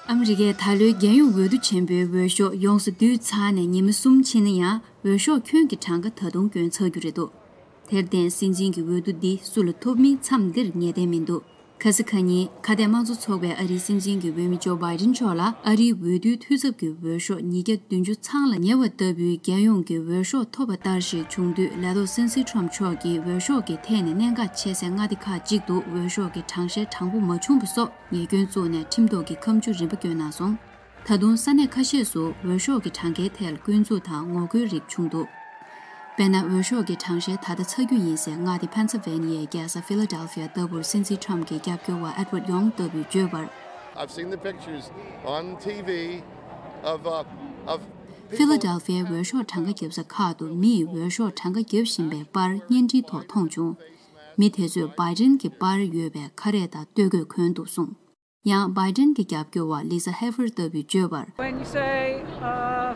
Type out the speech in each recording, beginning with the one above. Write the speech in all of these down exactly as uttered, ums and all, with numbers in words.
ཨ་མི་རི་ཀས་ད་ལོའི་རྒྱལ་ཡོངས་འོས་བསྡུ་ཆེན་པོའི་འོས་ཤོག་ཡོངས་སུ་བསྡུས་ཚར་ནས་ཉི་མ་གསུམ་ཕྱིན་ན་ཡང་འོས་ཤོག་ཁྱོན་གྱི་གྲངས་ཀ་ད་དུང་དཀོན་ཚར་རྒྱུ་རེད་འདུག་དེར་བརྟེན་སྲིད་འཛིན་གྱི་འོས་བསྡུ་འདི་སུ་ལ་ཐོབ་མིན་མཚམས་འདིར་ངེས་གཏན་མི་འདུག་ཁ་སང་ཁ་ཉིན་ཁ་གཏད་དམངས་གཙོ་ཚོགས་པས་ཨ་རིའི་སྲིད་འཛིན་གྱི་འོས་མི་ཇོ་བྷའི་ཌེན་མཆོག་ལ་ཨ་རིའི་འོས་བསྡུའི་འཐུས་ཚབ་ཀྱི་འོས་ཤོག་ཉིས་བརྒྱ་བདུན་ཅུ་ཚང་ལ་ཉེ་བ་ལྟ་བུའི་རྒྱལ་ཡོངས་ཀྱི་འོས་ཤོག་ཐོབ་པ་ལྟར་ཞིག་བྱུང་དུས། ལས་ཐོག་སྲིད་འཛིན་ཁྲོམ་མཆོག་གིས་འོས་ཤོག་གི་ཐད་ནས་གནད་འགག་ཆེ་སའི་མངའ་སྡེ་ཁག་ཅིག་ཏུ་འོས་ཤོག་གི་གྲངས་བཤེར་དྲང་པོ་མ་བྱུང་བ་སོགས་ཉེས་སྐྱོན་བཙུགས་ནས་ཁྲིམས་ཐོག་གི་ཁ་མཆུ་རིམ་པ་བསྐྱོན་གནང་སོང་། ད་དུང་ས་གནས་ཁ་ཤས་སུ་འོས་ཤོག་གི་གྲངས་ཀའི་ཐད་སྐྱོན་འཛུགས་དང་ངོ་རྒོལ་རིགས་བྱུང་འདུག་དཔེར་ན། འོས་ཤོག་གི་གྲངས་བཤེར་ད་ལྟ་ཚར་རྒྱུ་ཡིན་སའི་མངའ་སྡེ་ཕེན་སིལ་ཝེ་ནི་ཡའི་རྒྱལ་ས་ཕི་ལ་ཌེལ་ཕི་ཡ་ལྟ་བུར་སྲིད་འཛིན་ཁྲོམ་གྱི་རྒྱབ་སྐྱོར་བ་ཨེ་ཌི་ཝར་ཌི་ཡོང་ལྟ་བུས་བརྗོད་པར། I've seen the pictures on T V of, uh, of people. ཕི་ལ་ཌེལ་ཕི་ཡའི་འོས་ཤོག་གྲངས་ཀ་རྒྱབ་ས་ཁག་ཏུ་མིས་འོས་ཤོག་གྲངས་ཀ་རྒྱབ་བཞིན་པའི་པར་བརྙན་འཕྲིན་ཐོག་མཐོང་བྱུང་། མི་དེ་ཚོས་བྷའི་ཌེན་གྱི་པར་ཡོད་པའི་ཁ་རས་དང་སྟོད་གོས་གོན་འདུག་གསུངས། ཡང་བྷའི་ཌེན་གྱི་རྒྱབ་སྐྱོར་བ་ལི་ས་ཧེ་ཧྥར་ལྟ་བུས་བརྗོད་པར། When you say, uh,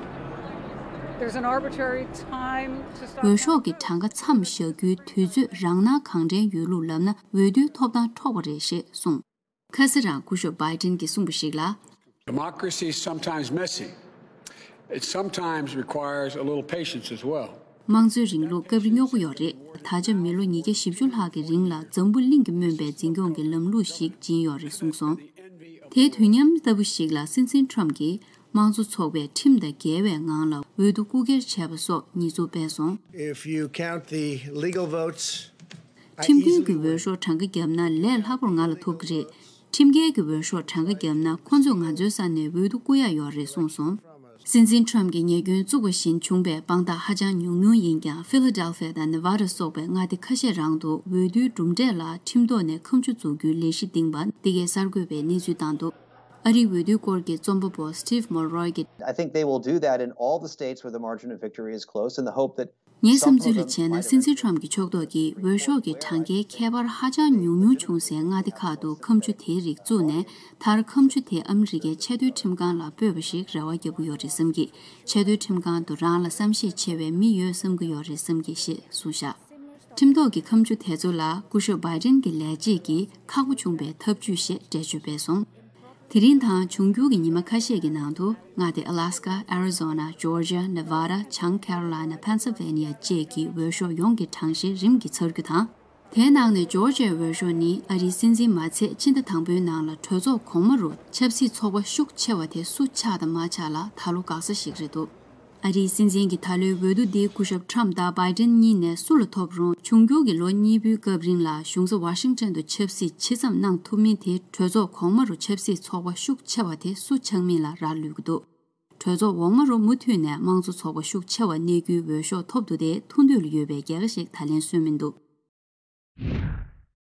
there's an arbitrary time to stop འོས་ཤོག་གི་གྲངས་ཀ་མཚམས་བཞག་རྒྱུའི་དུས་ཚོད་རང་སྣང་གང་དྲན་ཡོད་ལུགས་ལབ་ན། འོས་བསྡུའི་ཐོབ་ཐང་འཕྲོག་པ་རེད་ཞེས་གསུངས། ཁ་སང་རང་སྐུ་ཞབས་བྷའི་ཌེན་གྱིས་གསུངས་པ་ཞིག་ལ། Democracy is sometimes messy. It sometimes requires a little patience as well. དམངས་གཙོའི་རིང་ལུགས་སྐབས་རེ་རྙོག་པོ་ཡོད་རེད། ད་ཆ་མི་ལོ་ཉིས་བརྒྱ་བཞི་བཅུ་ལྷག་གི་རིང་ལ་འཛམ་བུ་གླིང་གིས་སྨོན་པའི་འཛིན་སྐྱོང་གི་ལམ་ལུགས་ཤིག་སྦྱིན་ཡོད་རེད་གསུངས་སོང་། དེའི་དུས་མཉམ་ལྟ་བུ་ཞིག་ལ་སྲིད་འཛིན་ཁྲོམ་གྱིས་དམངས་གཙོ་ཚོགས་པས་ཁྲིམས་དང་འགལ་བའི་ངང་ལ་འོས་བསྡུ་རྐུ་འཁྱེར་བྱས་པ་སོགས་ཉེས་འཛུགས་སྤེལ་སོང་། If you count the legal votes, ཁྲིམས་མཐུན་གྱི་འོས་ཤོག་གྲངས་ཀ་བརྒྱབ་ན་ལས་སླ་པོར་ང་ལ་ཐོབ་ཀྱི་རེད། ཁྲིམས་འགལ་གྱི་འོས་ཤོག་གྲངས་ཀ་བརྒྱབ་ན་ཁོ་ཚོས་ང་ཚོའི་ས་ནས་འོས་བསྡུ་རྐུ་ཡག་ཡོད་རེད་གསུངས་སོང་། སྲིད་འཛིན་ཁྲོམ་གྱི་ཉེས་སྐྱོན་བཙུགས་པ་བཞིན་བྱུང་བའི་དཔང་རྟགས་ཧ་ཅང་ཉུང་ཉུང་ཡིན་ཀྱང་། ཕི་ལ་ཌེལ་ཕི་ཡ་དང་ནེ་ཝ་ཌ་སོགས་པའི་མངའ་སྡེ་ཁ་ཤས་རང་དུ་འོས་བསྡུའི་གྲུབ་འབྲས་ལ་ཁྲིམས་ཐོག་ནས་ཁ་མཆུ་འཛུགས་རྒྱུའི་ལས་གཞི་བཏིང་བ་འདི་གའི་གསར་འགོད་པས་གནས་ཚུལ་བཏང་འདུག་ཨ་རིའི་འོས་བསྡུའི་སྐོར་གྱི་རྩོམ་པ་པོ་Steve Mulroy གྱིས། I think they will do that in all the states where the margin of victory is close, in the hope that ངའི་བསམ་ཚུལ་ལ་བྱས་ན། སྲིད་འཛིན་ཁྲོམ་གྱི་ཕྱོགས་གཏོགས་ཀྱིས་འོས་ཤོག་གི་གྲངས་ཀའི་ཁྱད་པར་ཧ་ཅང་ཉུང་ཉུང་བྱུང་སའི་མངའ་སྡེ་ཁག་ཏུ་ཁ་མཆུ་དེའི་རིགས་བཙུགས་ནས། མཐར་ཁ་མཆུ་དེ་ཨ་མི་རི་ཀའི་ཆེས་མཐོའི་ཁྲིམས་ཁང་ལ་སྤོས་པ་ཞིག་རེ་བ་རྒྱག་གི་ཡོད་རེད་བསམ་གྱི། ཆེས་མཐོའི་ཁྲིམས་ཁང་དུ་རང་ལ་བསམ་ཤེས་ཆེ་བའི་མི་ཡོད་བསམ་གྱི་ཡོད་རེད་བསམ་གྱི་ཞེས་གསུངས་བཞག་ཁྲིམས་ཐོག་གི་ཁ་མཆུ་དེ་ཚོ་ལ་སྐུ་ཞབས་བྷའི་ཌེན་གྱི་ལས་བྱེད་ཀྱིས་ཁག་པོ་བྱུང་བའི་ཐབས་ཇུས་ཞེས་འགྲེལ་བརྗོད་སྤེལ་སོང་། དེ་རིང་དང་འབྱུང་འགྱུར་གྱི་ཉི་མ་ཁ་ཤས་ཀྱི་ནང་དུ། མངའ་སྡེ་ཨ་ལ་སི་ཀ། ཨེ་རི་ཛོ་ན། ཇོར་ཇི་ཡ། ནེ་ཝ་ཌ། བྱང་ཁེ་རོ་ལའི་ན། ཕེན་སིལ་ཝེ་ནི་ཡ་བཅས་ཀྱི་འོས་ཤོག་ཡོངས་ཀྱི་གྲངས་བཤེར་རིམ་གྱིས་ཚར་རྒྱུ་དང་། དེའི་ནང་ནས་ཇོར་ཇི་ཡའི་འོས་ཤོག་ནི་ཨ་རིའི་སྲིད་འཛིན་མ་ཚད་ཕྱི་ཟླ་དང་པོའི་ནང་ལ་གྲོས་ཚོགས་གོང་མ་རུ་ཆབ་སྲིད་ཚོགས་པ་ཤུགས་ཆེ་བ་དེ་སུ་ཆགས་དང་མ་ཆགས་ལ་ད་ལོ་འགག་ས་ཞིག་རེད་འདུག་ཨ་རིའི་སྲིད་འཛིན་གྱི་ད་ལོའི་འོས་བསྡུ་འདི་སྐུ་ཞབས་ཁྲམ་དང་བྷའི་ཌེན་གཉིས་ནས་སུ་ལ་ཐོབ་རུང་། འབྱུང་འགྱུར་གྱི་ལོ་གཉིས་པོའི་སྐབས་རིང་ལ་གཞུང་ས་ཝ་ཤིང་ཊོན་དུ་ཆབ་སྲིད་ཇི་ཙམ་གནང་ཐུབ་མིན་དེ་གྲོས་ཚོགས་གོང་མ་རུ་ཆབ་སྲིད་ཚོགས་པ་ཤུགས་ཆེ་བ་དེ་སུ་ཆགས་མིན་ལ་རག་ལུས་ཀྱི་འདུག་གྲོས་ཚོགས་འོག་མ་རུ་མུ་མཐུད་ནས་དམངས་གཙོ་ཚོགས་པ་ཤུགས་ཆེ་བ་གནས་རྒྱུའི་འོས་ཤོག་ཐོབ་ཐུབ་དེ་ཐུགས་འདོད་ལ་ཡོད་པའི་རྒྱལ་ཁ་ཞིག་ད་ལན་སོན་མི་འདུག